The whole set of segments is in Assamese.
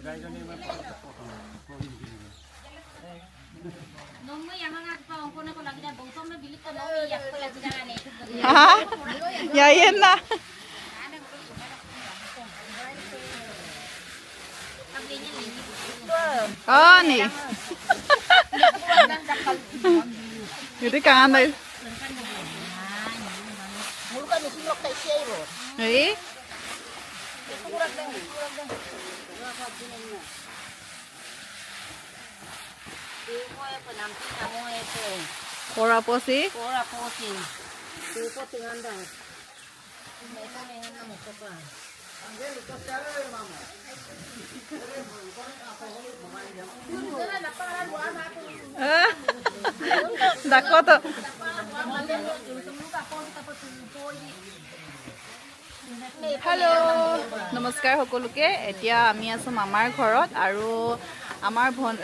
Ya na. Oh nih. Itu kangen deh. Eh? Kora posi? Dakota. Hello, নমস্কাৰ সকলোকে। এতিয়া আমি আছোঁ মামাৰ ঘৰত আৰু আমাৰ ভন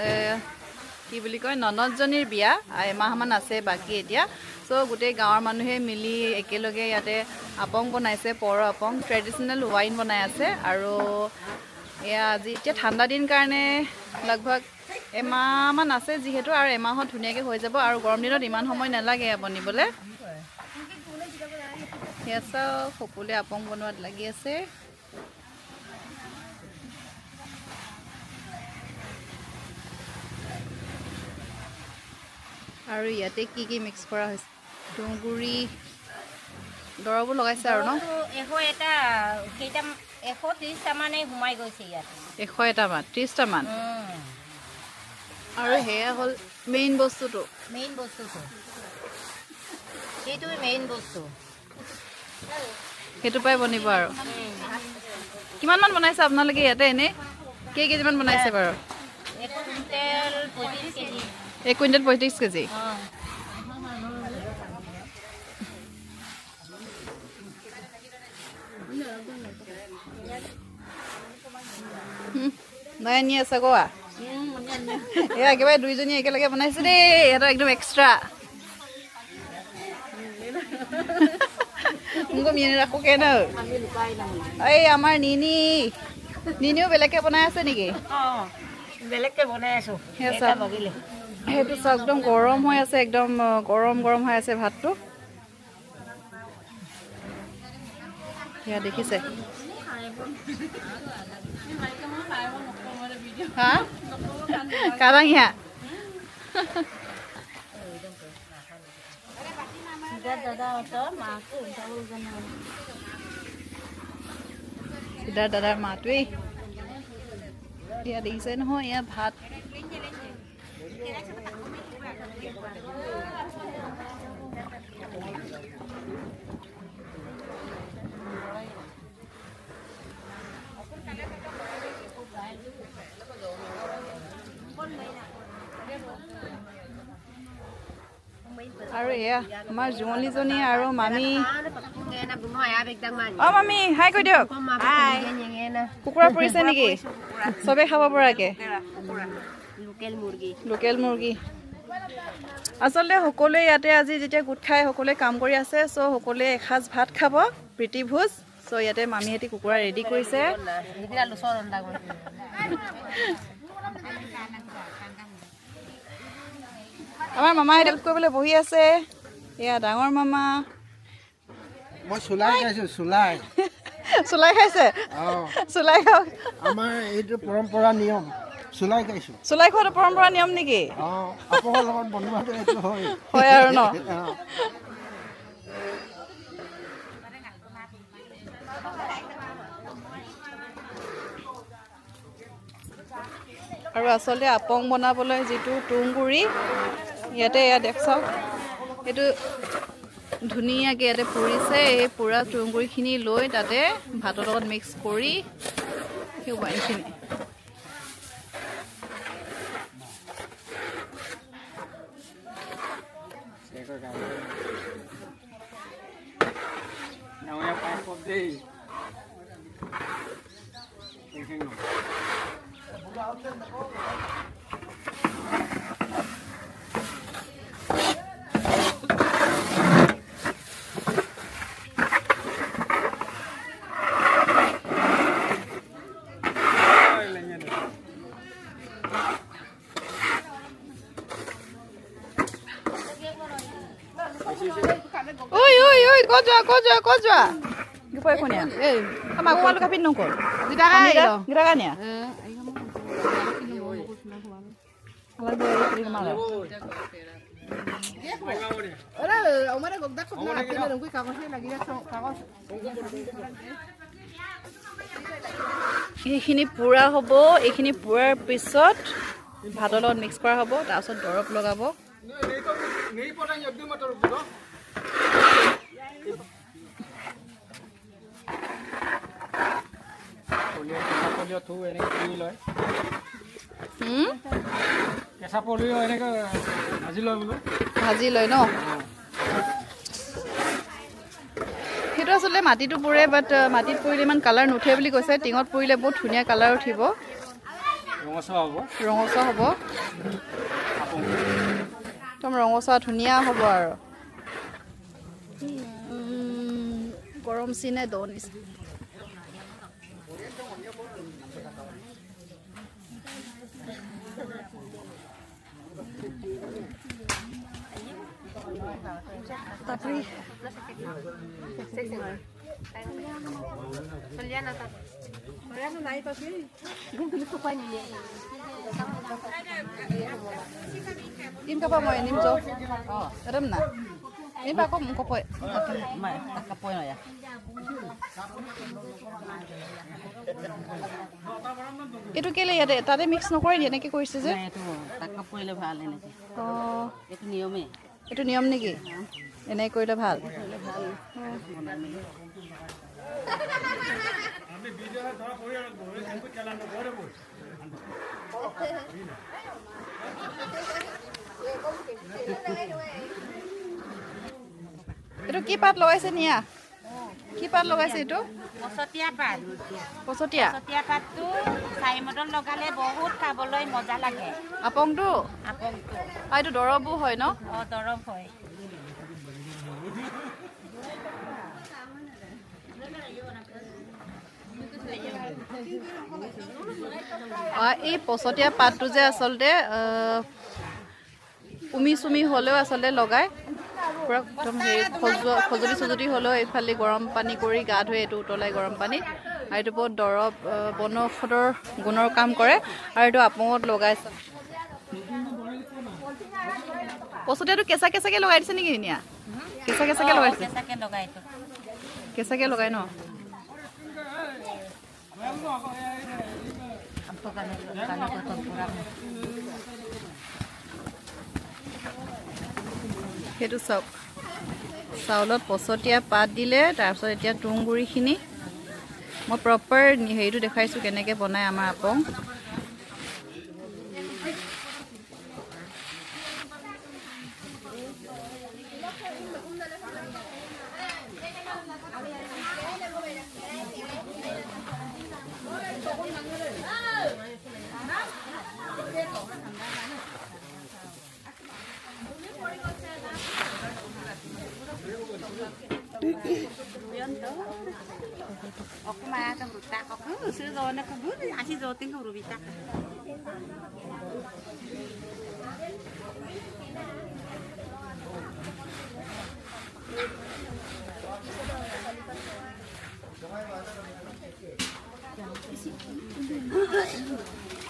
কি বুলি কয়, ননদজনীৰ বিয়া এমাহমান আছে বাকী এতিয়া। চ' গোটেই গাঁৱৰ মানুহে মিলি একেলগে ইয়াতে আপং বনাইছে, পৰ আপং, ট্ৰেডিশ্যনেল ৱাইন বনাই আছে। আৰু এয়া আজি এতিয়া ঠাণ্ডা দিন কাৰণে লগভগ এমাহমান আছে যিহেতু, আৰু এমাহত ধুনীয়াকৈ হৈ যাব। আৰু গৰম দিনত ইমান সময় নালাগে বনিবলৈ। সেয়া চাওক, সকলোৱে আপং বনোৱাত লাগি আছে। আৰু ইয়াতে কি কি মিক্স কৰা হৈছে, তুঁহগুৰি, দৰৱো লগাইছে আৰু ন? 101 কেইটা, 130টা মানে সোমাই গৈছে ইয়াত। 101টামান, 30টামান। আৰু সেয়া হ'ল মেইন বস্তুটো। মেইন বস্তুটো সেইটোৱে, মেইন বস্তু। সেইটো পৰাই বনিব। আৰু কিমানমান বনাইছে আপোনালোকে ইয়াতে? এনেই কেই কেজিমান বনাইছে বাৰু? 1 কুইণ্টেল 35 কেজি। 1 quintal 35 KG? অঁ। নাই নি আছে গোৱা। এয়া একেবাৰে দুইজনী একেলগে বনাইছে দেই। ইহঁতৰ একদম এক্সট্ৰা। মোক মিনি ৰাখো কে ন। এই আমাৰ নিনি, নিনিও বেলেগকে বনাই আছে নেকি? অঁ, বেলেগকে বনাই আছোঁ। সেয়া চাওক, সেইটো চাওক, একদম গৰম হৈ আছে, একদম গৰম গৰম হৈ আছে ভাতটো। সেয়া দেখিছে। হা কাৰাঙীয়া। সিদ্ধাৰ্থ দাদাৰ মাটোৱেই। এয়া দেখিছে নহয়, এয়া ভাত। আৰু এয়া আমাৰ জোঁৱলীজনী আৰু মামী। অ মামী, হাই কৈ দিয়ক। কুকুৰা পৰিছে নেকি? চবে খাব পৰাকে। লোকেল মুৰ্গী। লোকেল মুৰ্গী। আচলতে সকলোৱে ইয়াতে আজি যেতিয়া গোট খাই সকলোৱে কাম কৰি আছে, চ' সকলোৱে এসাঁজ ভাত খাব, প্ৰীতি ভোজ। চ' ইয়াতে মামীহঁতি কুকুৰা ৰেডি কৰিছে। আমাৰ মামাহঁতে কৰিবলৈ বহি আছে। এয়া ডাঙৰ মামা। মই চুলাই খাইছোঁ, চুলাই। চুলাই খাইছে? অঁ। চুলাই খাওক। আমাৰ এইটো পৰম্পৰা নিয়ম, চুলাই খাইছোঁ। চুলাই খোৱাটো পৰম্পৰা নিয়ম নেকি? অঁ, আপোনাৰ লগত বনোৱাটো এইটো হয়। হয় আৰু ন? অঁ। আৰু আচলতে আপং বনাবলৈ যিটো তুঁহগুৰি, ইয়াতে এয়া দেখ চাওক, এইটো ধুনীয়াকৈ ইয়াতে পুৰিছে। এই পুৰা তুঁহগুৰিখিনি লৈ তাতে ভাতৰ লগত মিক্স কৰি সেই ৱাইনখিনি। যোৱা, ক'ত যোৱা? গোপাই কোনীয়া আমাক কোৱালো কাপি নকল গিটাকা নিয়া। এইখিনি পোৰা হ'ব। এইখিনি পোৰাৰ পিছত ভাতৰ লগত মিক্স কৰা হ'ব, তাৰপিছত দৰৱ লগাব। কেঁচা এনেকৈ পুৰি লয়। হুম? কেঁচা পলিঅ' এনেকৈ ভাজি লয় বোলো। ভাজি লয় ন? সেইটো আচলতে মাটিটো পুৰে, বাট মাটিত পুৰিলে ইমান কালাৰ নুঠে বুলি কৈছে। টিঙত পুৰিলে বহুত ধুনীয়া কালাৰ উঠিব। ৰঙচুৱা হ'ব। ৰঙচুৱা হ'ব। আপং। একদম ৰঙচুৱা ধুনীয়া হ'ব। আৰু গৰম চিনে দৌ নিচিনা। Tapri. Im kapa mo nim jo. Aram na. Im pa ko ko po. কাপোৰ নয়া। এইটো কেলে ইয়াতে তাতে মিক্স নকৰে নি? এনেকে কৰিছে যে? এইটো তাক কৰিলে ভাল এনেকে। অঁ। এইটো নিয়মেই। এইটো নিয়ম নেকি? এনেকে কৰিলে ভাল? ভাল বনাই মেলি। এইটো কি পাত লগাইছে নিয়া? কি পাত লগাইছে এইটো? পচতীয়া পাত। পচতীয়া। পচতীয়া পাতটো চাৰি মদন লগালে বহুত খাবলৈ মজা লাগে। আপংটো? আপংটো। আৰু এইটো দৰৱো হয় ন? অঁ, দৰৱ হয়। এই পচতীয়া পাতটো যে আচলতে উমি চুমি হ'লেও আচলতে লগায় পূৰা একদম হেৰি খজুলি চজুলি হ'লেও এইফালে গৰম পানী কৰি গা ধুৱে, এইটো উতলাই গৰম পানীত। আৰু এইটো বহুত দৰৱ, বনৌষধৰ গুণৰ কাম কৰে। আৰু এইটো আপঙত লগাই। পচতীয়াটো কেঁচা কেঁচাকে লগাই দিছে নেকি নিয়া? কেঁচা কেঁচাকে লগাই দিছে? কেঁচাকে লগাই এইটো। কেঁচাকে লগাই ন? সেইটো চাওক, চাউলত পচতীয়া পাত দিলে। তাৰপিছত এতিয়া তুঁহগুড়িখিনি মই প্ৰপাৰ হেৰিটো দেখুৱাইছোঁ, কেনেকৈ বনায় আমাৰ আপং।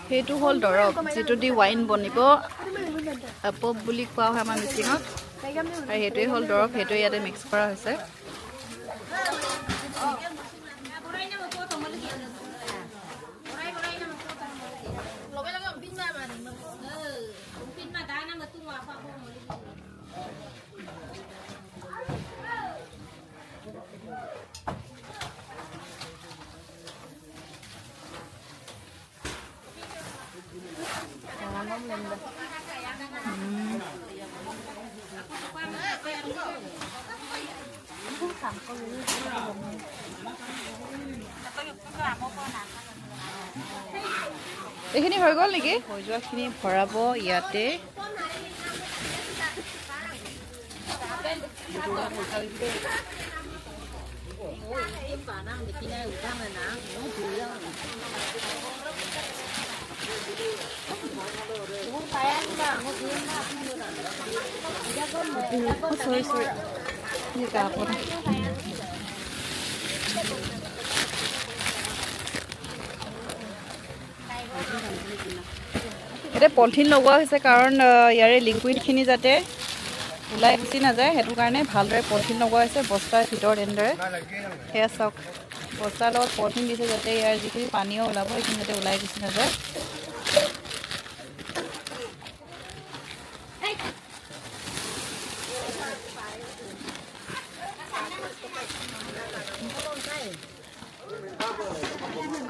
সেইটো হ'ল দৰৱ, যিটো দি ৱাইন বনিব। পপ বুলি কোৱা হয় আমাৰ মিচিঙত। আৰু সেইটোৱেই হ'ল দৰৱ, সেইটোৱে ইয়াতে মিক্স কৰা হৈছে। এইখিনি হৈ গ'ল নেকি? হৈ যোৱাখিনি ভৰাব ইয়াতে। Sorry, sorry. ইয়াতে পলিথিন লগোৱা হৈছে কাৰণ ইয়াৰে লিকুইডখিনি যাতে ওলাই গুচি নাযায়, সেইটো কাৰণে ভালদৰে পলিথিন লগোৱা হৈছে বস্তাৰ ভিতৰত এনেদৰে। সেয়া চাওক, বস্তাৰ লগত পলিথিন দিছে যাতে ইয়াৰ যিখিনি পানীও ওলাব সেইখিনি যাতে ওলাই গুচি নাযায়।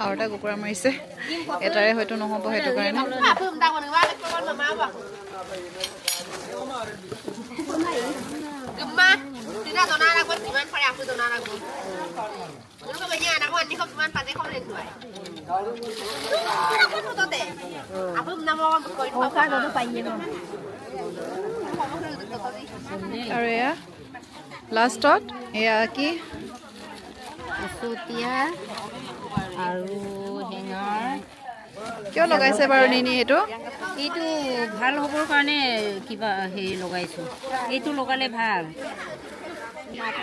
আৰু এটা কুকুৰা মাৰিছে, এটাৰে হয়তো নহ'ব, সেইটো কাৰণে। আৰু এয়া লাষ্টত এয়া কি আৰু হেঙাৰ কিয় লগাইছে বাৰু নিনি? এইটো এইটো ভাল হ'বৰ কাৰণে কিবা হেৰি লগাইছোঁ, এইটো লগালে ভাল।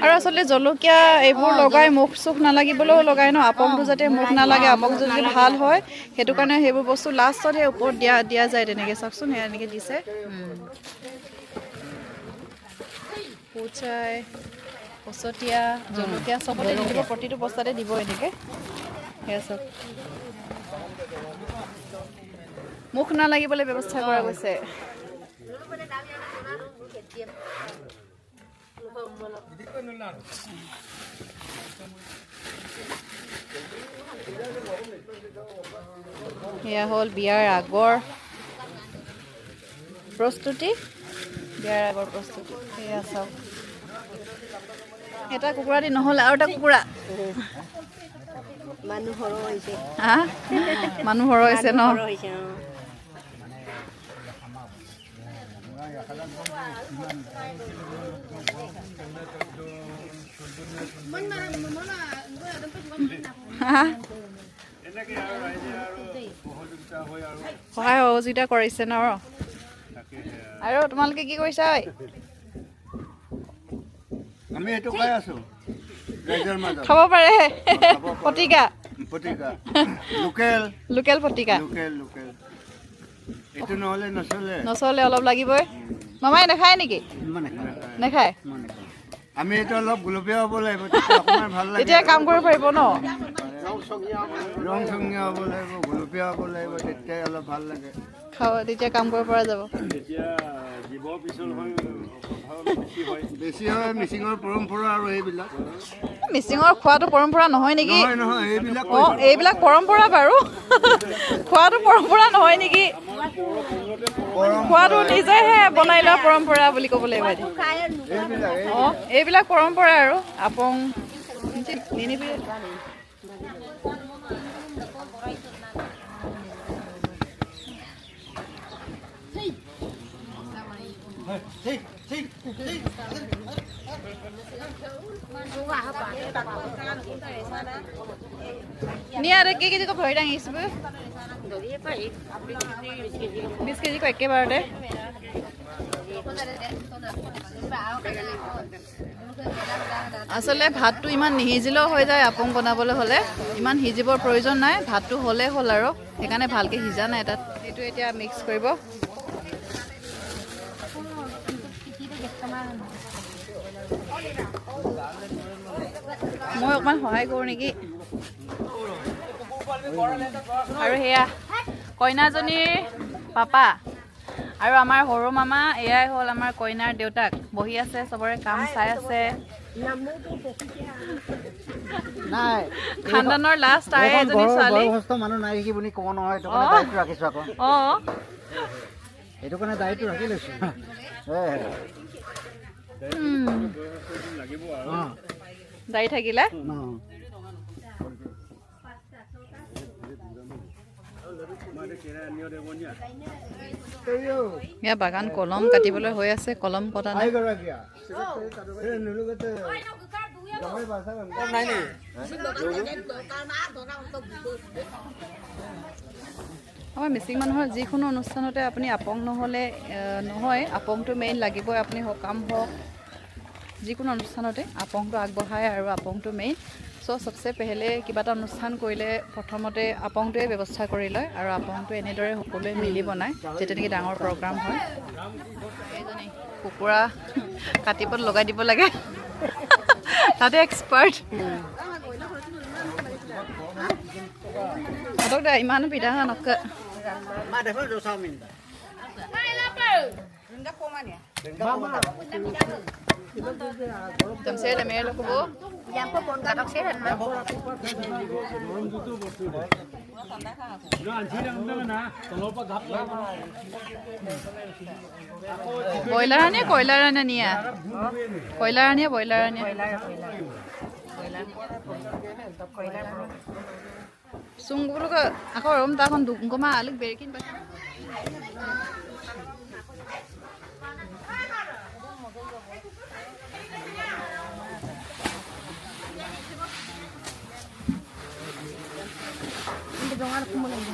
আৰু আচলতে জলকীয়া এইবোৰ লগাই মুখ চুখ নালাগিবলৈও লগাই ন, আপংটো যাতে মুখ নালাগে, আপংটো যদি ভাল হয় সেইটো কাৰণে সেইবোৰ বস্তু লাষ্টত সেই ওপৰত দিয়া দিয়া যায় তেনেকৈ। চাওকচোন, সেয়া এনেকৈ দিছে। পৌচাই পচতীয়া জলকীয়া চবতে দি দিব, প্ৰতিটো বস্তাতে দিব এনেকৈ। সেয়া চাওক, মুখ নালাগিবলৈ ব্যৱস্থা কৰা গৈছে। এয়া হ'ল বিয়াৰ আগৰ প্ৰস্তুতি, বিয়াৰ আগৰ প্ৰস্তুতি। সেয়া চাওক, এটা কুকুৰা দি নহ'লে আৰু এটা কুকুৰা। মানুহ সৰহ হৈছে, মানুহ সৰহ হৈছে ন। সহায় সহযোগিতা কৰিছে ন। আৰু তোমালোকে কি কৰিছা? আমি এইটো খাই আছো, খাব পাৰে ফটিকা, লোকেল লোকেল ফটিকা, লোকেল লোকেল। এইটো নহ'লে নচলে, নচলে, অলপ লাগিবই। মামাই নাখায় নেকি? নাখায়। আমি এইটো অলপ গুলপীয়া হ'ব লাগিব, ভাল লাগে, তেতিয়া কাম কৰিব পাৰিব ন। ৰং চঙীয়া হ'ব লাগিব, গুলপীয়া হ'ব লাগিব, তেতিয়াই অলপ ভাল লাগে খাব, তেতিয়া কাম কৰিব পৰা যাব। বেছি হয় মিচিঙৰ পৰম্পৰা আৰু এইবিলাক। মিচিঙৰ খোৱাটো পৰম্পৰা নহয় নেকি? নহয়, এইবিলাক। অঁ, এইবিলাক পৰম্পৰা বাৰু, খোৱাটো পৰম্পৰা নহয় নেকি? খোৱাটো নিজেহে বনাই লোৱা পৰম্পৰা বুলি ক'ব লাগিব। অঁ, এইবিলাক পৰম্পৰা আৰু আপং নিনিবি। নিয়া কি কেজি ভৰি দাঙিছো? 20 কেজি একেবাৰতে। আচলতে ভাতটো ইমান নিসিজিলেও হৈ যায়, আপং বনাবলৈ হ'লে ইমান সিজিবৰ প্ৰয়োজন নাই, ভাতটো হ'লেই হ'ল আৰু, সেইকাৰণে ভালকৈ সিজা নাই তাত। সেইটো এতিয়া মিক্স কৰিব। মই অকণমান সহায় কৰোঁ নেকি? আৰু সেয়া কইনাজনীৰ পাপা আৰু আমাৰ সৰু মামা, এয়াই হ'ল আমাৰ কইনাৰ দেউতাক, বহি আছে, চবৰে কাম চাই আছে। খানদানৰ লাষ্ট আই এজনী ছোৱালী। অঁ, সেইটো কাৰণে দায়িত্ব ৰাখি লৈছোঁ। দায়ী থাকিলে বাগান কলম কাটিবলৈ হৈ আছে, কলম কটা নাই। আমাৰ মিচিং মানুহৰ যিকোনো অনুষ্ঠানতে আপুনি আপং নহ'লে নহয়, আপংটো মেইন লাগিবই। আপুনি সকাম হওক, যিকোনো অনুষ্ঠানতে আপংটো আগবঢ়ায় আৰু আপংটো মেইন। চ' চবচে পেহলে কিবা এটা অনুষ্ঠান কৰিলে প্ৰথমতে আপংটোৱে ব্যৱস্থা কৰি লয় আৰু আপংটো এনেদৰে সকলোৱে মিলি বনায়, যেতিয়া নেকি ডাঙৰ প্ৰগ্ৰাম হয়। এইজনী কুকুৰা কাটিবত লগাই দিব লাগে, তাতে এক্সপাৰ্ট। দা ইমান পিঠা নক ব্ৰইলাৰ আনিয়ে কয়লাৰ আনে নিয়া, কয়লাৰ আনিয়ে ব্ৰইলাৰ আনিয়ে। চুংগুলোকে আকৌ ৰম তাখন দুগমা আলুক বেৰকিন।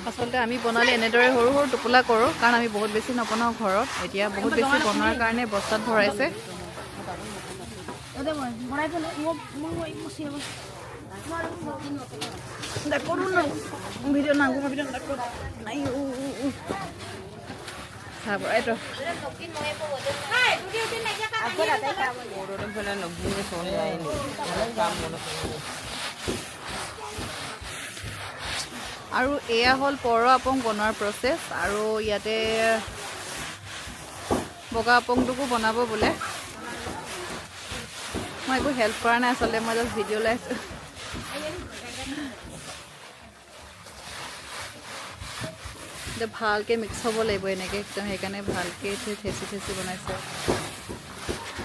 আচলতে আমি বনালে এনেদৰে সৰু সৰু টোপোলা কৰোঁ, কাৰণ আমি বহুত বেছি নবনাওঁ ঘৰত। এতিয়া বহুত বেছি বনোৱাৰ কাৰণে বস্তাত ভৰাইছে। আৰু এয়া হ'ল পৰ আপং বনোৱাৰ প্ৰচেছ। আৰু ইয়াতে বগা আপংটোকো বনাব বোলে। মই একো হেল্প কৰা নাই আচলতে, মই জাষ্ট ভিডিঅ' লৈ আছোঁ। এতিয়া ভালকৈ মিক্স হ'ব লাগিব এনেকৈ একদম, সেইকাৰণে ভালকৈ ঠেচি ঠেচি বনাইছে।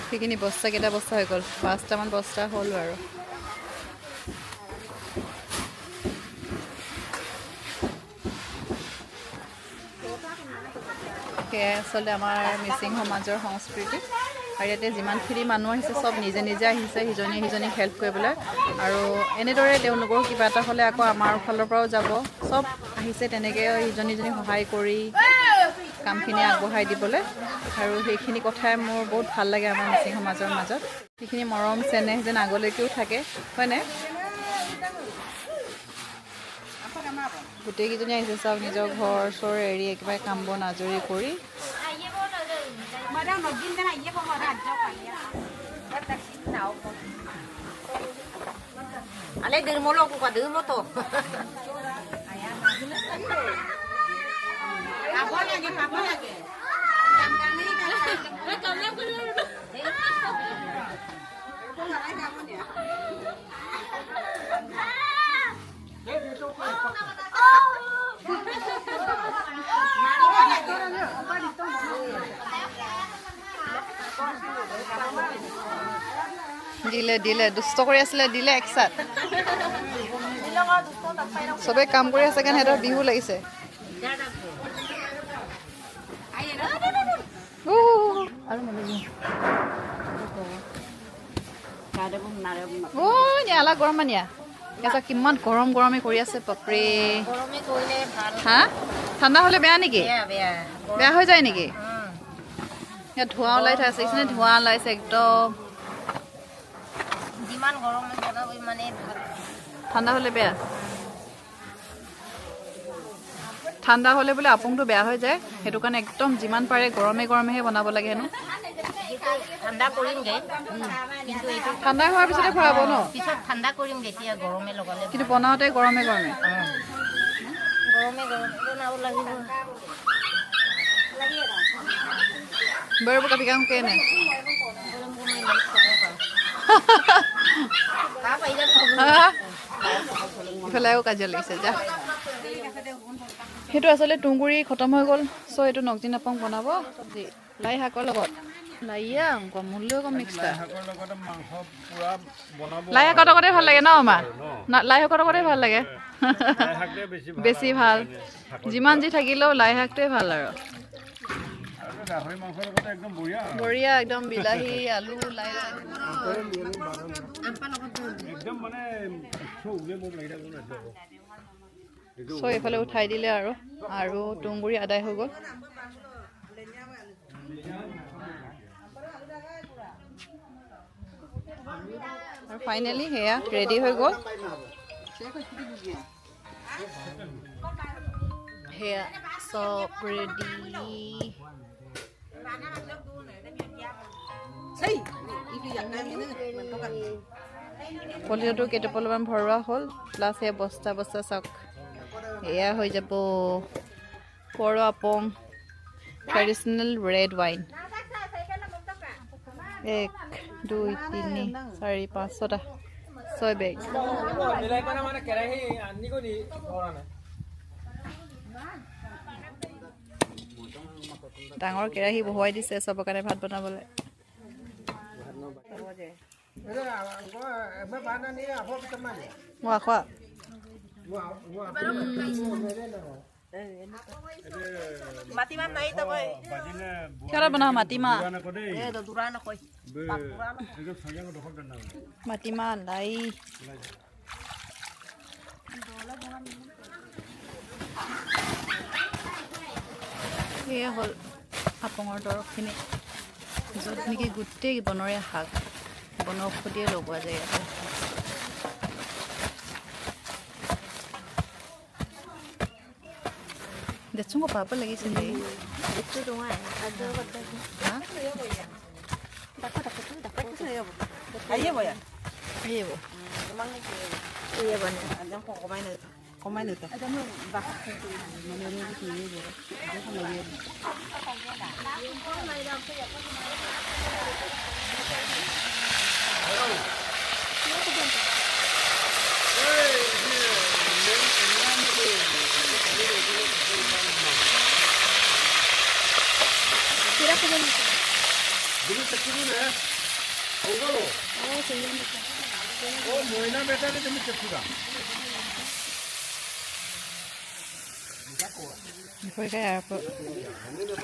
সেইখিনি বস্তা কেইটা বস্তা হৈ গ'ল, 5টামান বস্তা হ'ল বাৰু। সেয়াই আচলতে আমাৰ মিচিং সমাজৰ সংস্কৃতি। আৰু ইয়াতে যিমানখিনি মানুহ আহিছে চব নিজে নিজে আহিছে, সিজনীয়ে সিজনীক হেল্প কৰিবলৈ। আৰু এনেদৰে তেওঁলোকৰ কিবা এটা হ'লে আকৌ আমাৰ ফালৰ পৰাও যাব, চব আহিছে তেনেকৈ ইজনী ইজনী সহায় কৰি কামখিনি আগবঢ়াই দিবলৈ। আৰু সেইখিনি কথাই মোৰ বহুত ভাল লাগে আমাৰ মিচিং সমাজৰ মাজত, সেইখিনি মৰম চেনেহ যেন আগলৈকেও থাকে, হয়নে? গোটেইকেইজনী আহিছে চব নিজৰ ঘৰ চৰ এৰি একেবাৰে কাম বন আজৰি কৰি। দিলে দিলে দুষ্ট কৰি আছিলে, দিলে একচাত। চবে কাম কৰি আছে কাৰণে সিহঁতৰ বিহু লাগিছে। গৰম মানিয়া কিমান গৰম গৰমে কৰি আছে, বাপৰে। হা, ঠাণ্ডা হ'লে বেয়া নেকি? বেয়া হৈ যায় নেকি? ইয়াত ধোঁৱা ওলাই আছে, ধোঁৱা ওলাইছে একদম। ঠাণ্ডা হ'লে বেয়া, ঠাণ্ডা হ'লে বোলে আপংটো বেয়া হৈ যায়, সেইটো কাৰণে একদম যিমান পাৰে গৰমে গৰমেহে বনাব লাগে হেনো। ঠাণ্ডা কৰিমগে, কিন্তু এইটো ঠাণ্ডা হোৱাৰ পিছতে ভৰাব ন? পিছত ঠাণ্ডা কৰিমগে, এতিয়া গৰমে লগালে। কিন্তু বনাওঁতে গৰমে গৰমে গৰমে গৰমে বনাব লাগিব। বাৰু কাপি কাম কেনে? ইফালে আকৌ কাজিয়া লাগিছে যা। সেইটো আচলতে তুঁহগুৰি খতম হৈ গ'ল, চ' এইটো নগজিন আপং বনাব লাই শাকৰ লগত। লাইয়া মিক্স লাই শাকৰ লগতে ভাল লাগে ন মা? লাই শাকৰ লগতে ভাল লাগে বেছি ভাল, যিমান যি থাকিলেও লাই শাকটোৱে ভাল আৰু। বঢ়িয়া একদম বিলাহী আলু লাই চ' এইফালে উঠাই দিলে আৰু আৰু তুঁহগুৰি আদায় হৈ গ'ল। আৰু ফাইনেলি সেয়া ৰেডি হৈ গ'ল। সেয়া চব ৰেডি। পলিঅ'টো কেইটোপলমান ভৰোৱা হ'ল, প্লাছ সেয়া বস্তা বস্তা চাওক, এয়া হৈ যাব পৰ আপং ট্ৰেডিশ্যনেল ৰেড ৱাইন। 1 2 3 4 5 6টা 6 বেগ। ডাঙৰ কেৰাহী বহুৱাই দিছে চবৰ কাৰণে ভাত বনাবলৈ। খোৱা বনাওঁ মাটিমাহ, মাটিমাহ লাই। সেয়া হ'ল আপঙৰ দৰৱখিনি, য'ত নেকি গোটেই বনৰীয়া শাক বনৌষধিয়ে লগোৱা যায় ইয়াতে। দেচোন পাব লাগিছিলে।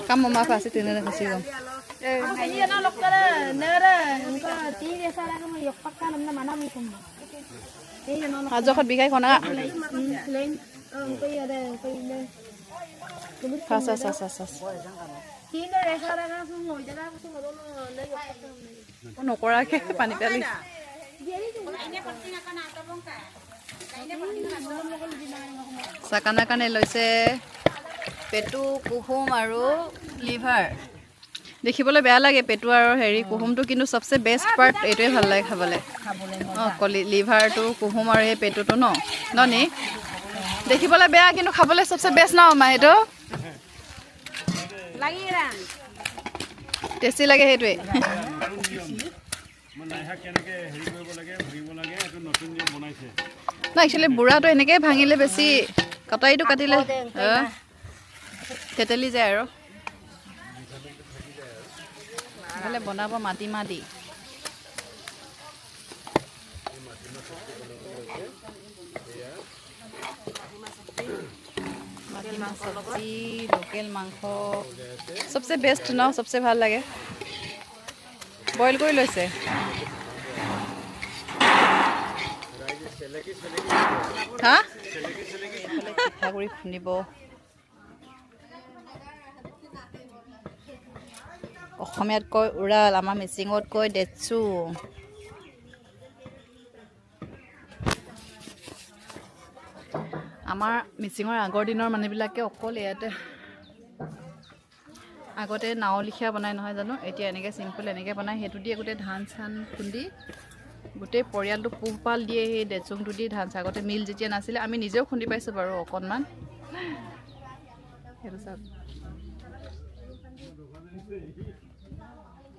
Kamu maaf pasti tidak kasih dong. Aja bikai kona. Sas sas sas sas. নকৰাকে পানী পেলি চাকানা কাৰণে লৈছে পেটু, কুহুম আৰু লিভাৰ। দেখিবলৈ বেয়া লাগে পেটু আৰু হেৰি কুহুমটো, কিন্তু চবচে বেষ্ট পাৰ্ট এইটোৱে ভাল লাগে খাবলৈ। অঁ, কলি লিভাৰটো, কুহুম আৰু এই পেটুটো ন ন নি দেখিবলৈ বেয়া কিন্তু খাবলৈ চবচে বেষ্ট ন মা, সেইটো টেষ্টি লাগে সেইটোৱে। ন একচুৱেলি বুঢ়াটো এনেকৈ ভাঙিলে বেছি, কটাৰীটো কাটিলে তেতেলি যায় আৰু। এইফালে বনাব মাটিমাহ দি। মাটিমাহ চব্জি, লোকেল মাংস চবচে বেষ্ট ন, চবচে ভাল লাগে। বইল কৰি লৈছে। হা, পিঠাগুড়ি খুন্দিব। অসমীয়াত কয় উৰাল, আমাৰ মিচিঙত কয় ডেচু। আমাৰ মিচিঙৰ আগৰ দিনৰ মানুহবিলাকে অকল ইয়াতে আগতে নাও লিখীয়া বনাই নহয় জানো, এতিয়া এনেকৈ চিম্পল এনেকৈ বনায়। সেইটো দিয়ে গোটেই ধান চান খুন্দি গোটেই পৰিয়ালটো পোহপাল দিয়ে সেই ডেচুংটো দি ধান চান। আগতে মিল যেতিয়া নাছিলে আমি নিজেও খুন্দি পাইছোঁ বাৰু অকণমান। সেইটো চাওক,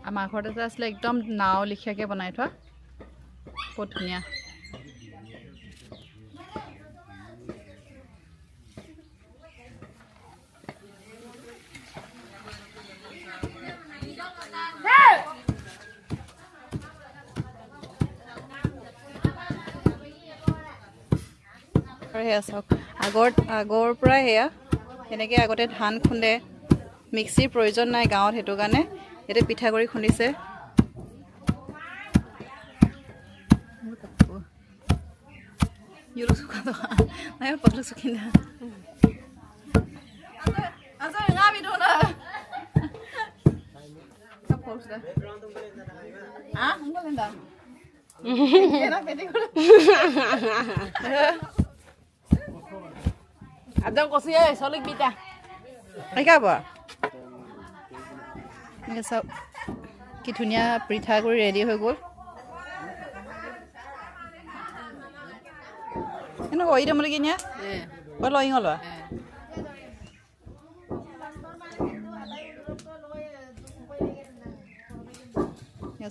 আমাৰ ঘৰত এটা আছিলে একদম নাও লিখীয়াকৈ বনাই থোৱা, বহুত ধুনীয়া। সেয়া চাওক, আগৰ পৰাই সেয়া সেনেকৈ আগতে ধান খুন্দে, মিক্সিৰ প্ৰয়োজন নাই গাঁৱত, সেইটো কাৰণে ইয়াতে পিঠাগুড়ি খুন্দিছে। চাওক কি ধুনীয়া পিঠাগুড়ি ৰেডি হৈ গ'ল। এনেকুৱা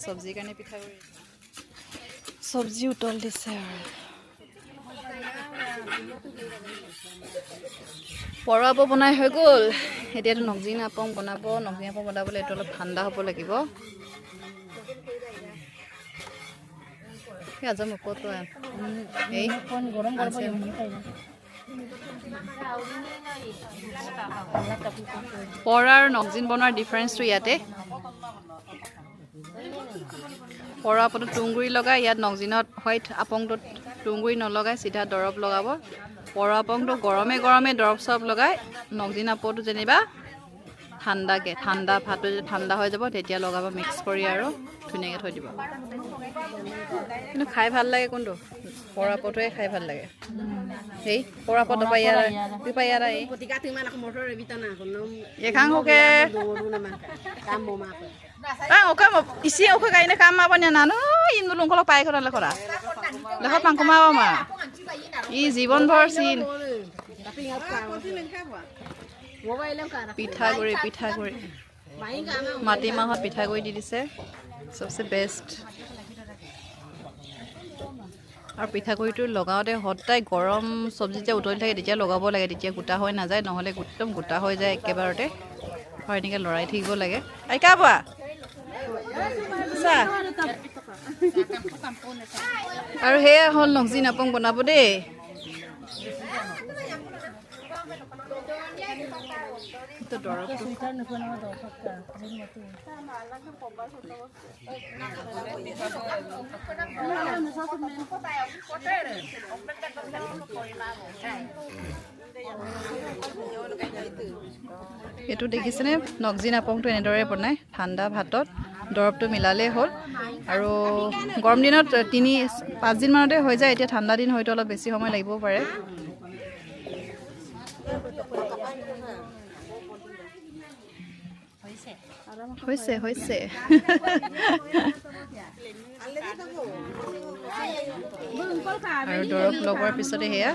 চব্জিৰ কাৰণে পিঠাগুড়ি চব্জি উতল দিছে আৰু পৰাব বনাই হৈ গ'ল। এতিয়াতো নকজিং আপং বনাব। নকজিং আপং বনাবলৈ এইটো অলপ ঠাণ্ডা হ'ব লাগিব। পৰা আৰু নকজিন বনোৱাৰ ডিফাৰেঞ্চটো ইয়াতে। পৰা আপংটোত তুঁহগুৰি লগাই, ইয়াত নকজিনত হোৱাইট আপংটোত তুঁহগুৰি নলগাই চিধা দৰৱ লগাব। পৰা আপংটো গৰমে গৰমে দৰৱ চৰৱ লগাই, নকজিন আপংটো যেনিবা ঠাণ্ডাকৈ, ঠাণ্ডা ভাতটো যেতিয়া ঠাণ্ডা হৈ যাব তেতিয়া লগাব মিক্স কৰি আৰু ধুনীয়াকৈ থৈ দিব। কিন্তু খাই ভাল লাগে কোনটো? পৰা আপটোৱে খাই ভাল লাগে। সেই পৰা আপটো জীৱনভৰ চিন। পিঠাগুড়ি পিঠাগুড়ি মাটিমাহত পিঠাগুড়ি দি দিছে, চবচে বেষ্ট। আৰু পিঠাগুড়িটো লগাওঁতে সদায় গৰম চব্জি যেতিয়া উতলি থাকে তেতিয়া লগাব লাগে, তেতিয়া গোটা হৈ নাযায়, নহ'লে একদম গোটা হৈ যায় একেবাৰতে। আৰু এনেকৈ লৰাই থাকিব লাগে। আৰু সেয়া হ'ল নকজিন আপং বনাব দেই। এইটো দেখিছেনে নকজিন আপংটো এনেদৰে বনায়। ঠাণ্ডা ভাতত দৰৱটো মিলালেই হ'ল। আৰু গৰম দিনত 3-5 দিনমানতে হৈ যায়। এতিয়া ঠাণ্ডা দিন হয়তো অলপ বেছি সময় লাগিবও পাৰে। হৈছে হৈছে। আৰু দৰৱ লগোৱাৰ পিছতে সেয়া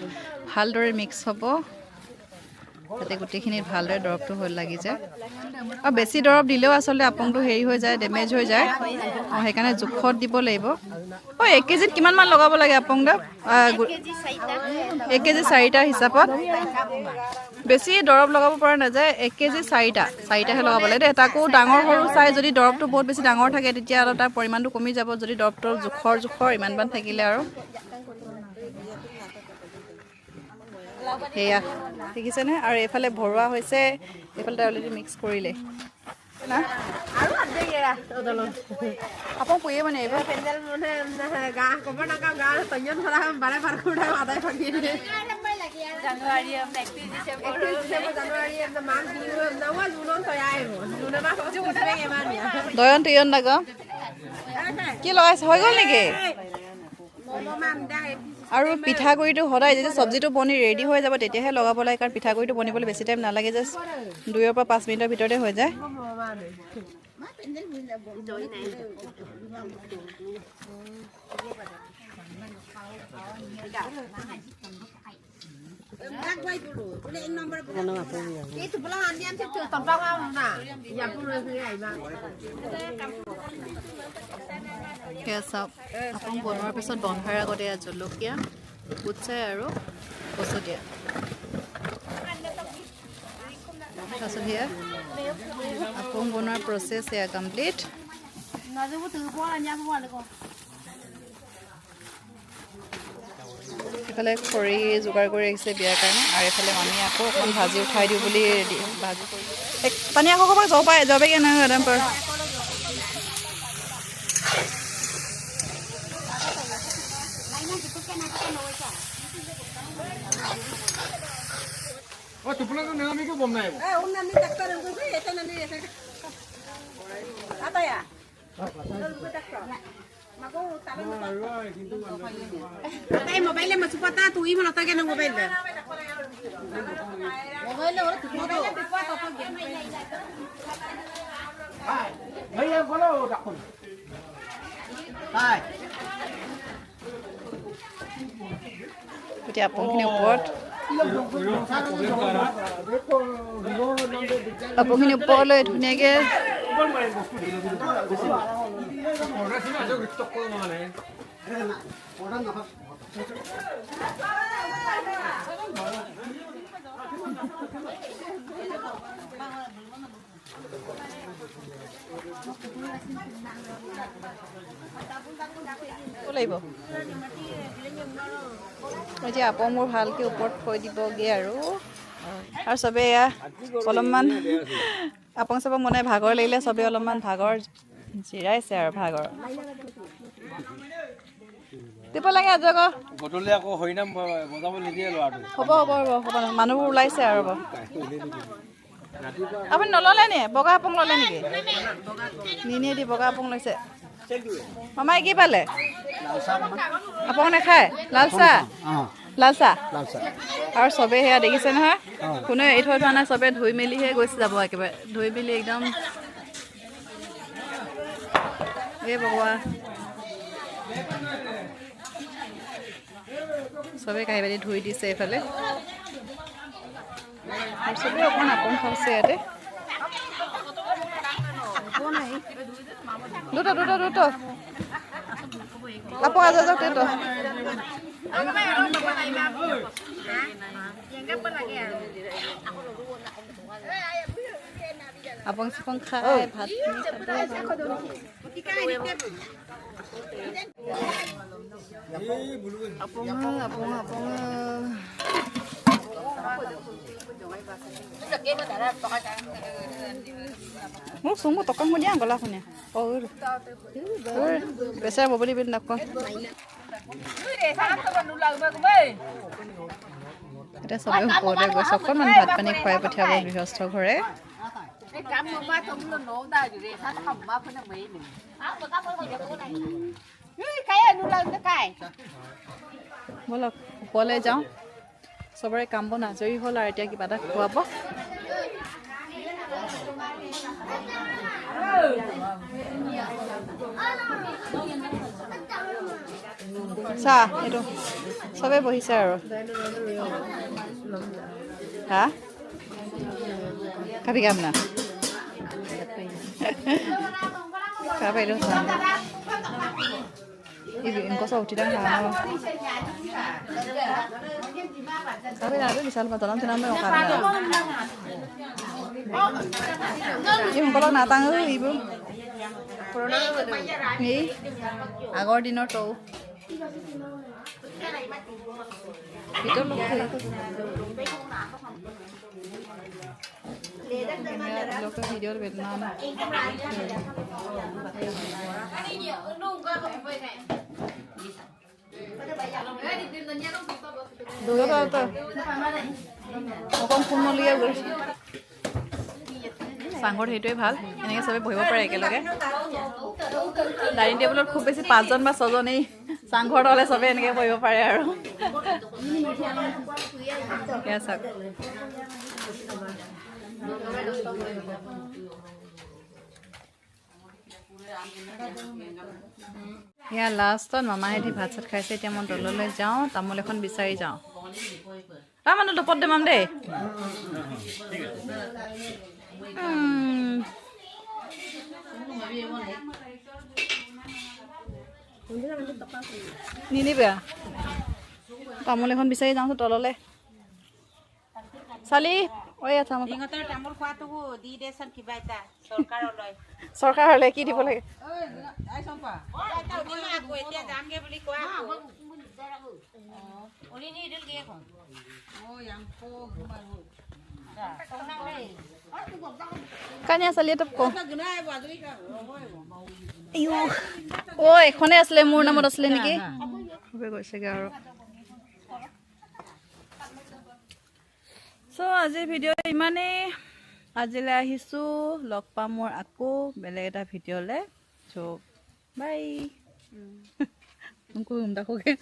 ভালদৰে মিক্স হ'ব, যাতে গোটেইখিনিত ভালদৰে দৰৱটো হৈ লাগি যায়। আৰু বেছি দৰৱ দিলেও আচলতে আপংটো হেৰি হৈ যায়, ডেমেজ হৈ যায়। অঁ, সেইকাৰণে জোখত দিব লাগিব। অঁ, 1 কেজিত কিমানমান লগাব লাগে আপং দা? 1 কেজি 4টা হিচাপত। বেছি দৰৱ লগাব পৰা নাযায়। 1 কেজি 4টাহে লগাব লাগে দেই। তাকো ডাঙৰ সৰু চাই, যদি দৰৱটো বহুত বেছি ডাঙৰ থাকে তেতিয়া অলপ তাৰ পৰিমাণটো কমি যাব। যদি দৰৱটো জোখৰ জোখৰ ইমানমান থাকিলে আৰু সেয়া দেখিছেনে। আৰু এইফালে ভৰোৱা হৈছে, এইফালে অলৰেডি মিক্স কৰিলে। দয়ন তয়ন দাগ কি লগাইছে হৈ গ'ল নেকি? আৰু পিঠাগুড়িটো সদায় যেতিয়া চব্জিটো বনি ৰেডি হৈ যাব তেতিয়াহে লগাব লাগে, কাৰণ পিঠাগুড়িটো বনিবলৈ বেছি টাইম নালাগে, জাষ্ট 2ৰ পৰা 5 মিনিটৰ ভিতৰতে হৈ যায়। সেয়া চাওক, আপং বনোৱাৰ পিছত বন্ধাৰ আগতে ইয়াত জলকীয়া, বুট চাই আৰু কচু দিয়া। তাৰপিছত সেয়া আপং বনোৱাৰ প্ৰচেছ সেয়া কমপ্লিট। এইফালে খৰি যোগাৰ কৰি ৰাখিছে বিয়াৰ কাৰণে, আৰু এইফালে মামী আকৌ অকণমান ভাজি উঠাই দিওঁ বুলি ভাজি কৰি পানী আকৌ ক'ৰবাত যাব পাৰে, যাবগে নহয় একদম পাৰ। এতিয়া আপোনখিনি ওপৰত, আপোনখিনি ওপৰলৈ ধুনীয়াকৈ। লাগিব এতিয়া আপং মোৰ ভালকৈ ওপৰত থৈ দিবগৈ আৰু। আৰু চবেই এয়া অলপমান আপং চাপং বনাই ভাগৰ লাগিলে, চবেই অলপমান ভাগৰ জিৰাইছে আৰু ভাগৰ দিব লাগে আজি আকৌ। গধূলি আকৌ হৰিনাম বজাব নিদিয়ে ল'ৰাটো। হ'ব হ'ব হ'ব হ'ব, মানুহবোৰ ওলাইছে আৰু। হ'ব, আপুনি নল'লে নি? বগা আপং ল'লে নেকি? নিনিয়ে দি বগা আপং লৈছে। মামাই কি পালে? আপং নাখায়? লাল চাহ, লাল চাহ। আৰু চবেই সেয়া দেখিছে নহয়, কোনেও এৰি থৈ থোৱা নাই, চবে ধুই মেলিহে গৈছে যাব একেবাৰে ধুই মেলি একদম। এই ভগৱান, চবেই কাঁহী বাতি ধুই দিছে এইফালে। আৰু চবেই অকণমান আপং খাইছে ইয়াতে। দুটা দুটা দুটা আপং আজা যাওক দুটা। আপং চাপং খাই ভাত। আপং আপং আপং মোক চুমু টকা শুনিয়া গলা শুনিয়া বেচেৰা ববলি বিল নাকোৱা। এতিয়া চবে ওপৰতে গৈছে, অকণমান ভাত পানী খুৱাই পঠিয়াব গৃহস্থ ঘৰে। ব'লক ওপৰলৈ যাওঁ, চবৰে কাম বন আজৰি হ'ল আৰু এতিয়া কিবা এটা খুৱাব। চাহ এইটো চবে বহিছে আৰু। হা খাবি কাম না খাব এইটো উঠি নাটাং এইবোৰ এই আগৰ দিনৰ টৌ ভিডিঅ' বেদনা। অকণ কোমলীয়া গৈছে চাংঘৰত, সেইটোৱে ভাল, এনেকৈ চবে বহিব পাৰে একেলগে। ডাইনিং টেবুলত খুব বেছি 5জন বা 6জন, এই চাংঘৰত হ'লে চবে এনেকৈ বহিব পাৰে আৰু। এয়া চাওক, এয়া লাষ্টত মামাহেঁতি ভাত চাত খাইছে। এতিয়া মই তললৈ যাওঁ, তামোল এখন বিচাৰি যাওঁ। মানুহ দুপত দিমাম দেই। নিনিবা, তামোল এখন বিচাৰি যাওঁ তললৈ। চালি চৰকাৰলৈ কি দিব লাগে? কানিয়া চালি অ এখনে আছিলে, মোৰ নামত আছিলে নেকি? গৈছেগে আৰু। চ' আজিৰ ভিডিঅ' ইমানেই, আজিলৈ আহিছোঁ, লগ পাম মোৰ আকৌ বেলেগ এটা ভিডিঅ'লৈ। চ' বাই। तुमको उमदा हो गया।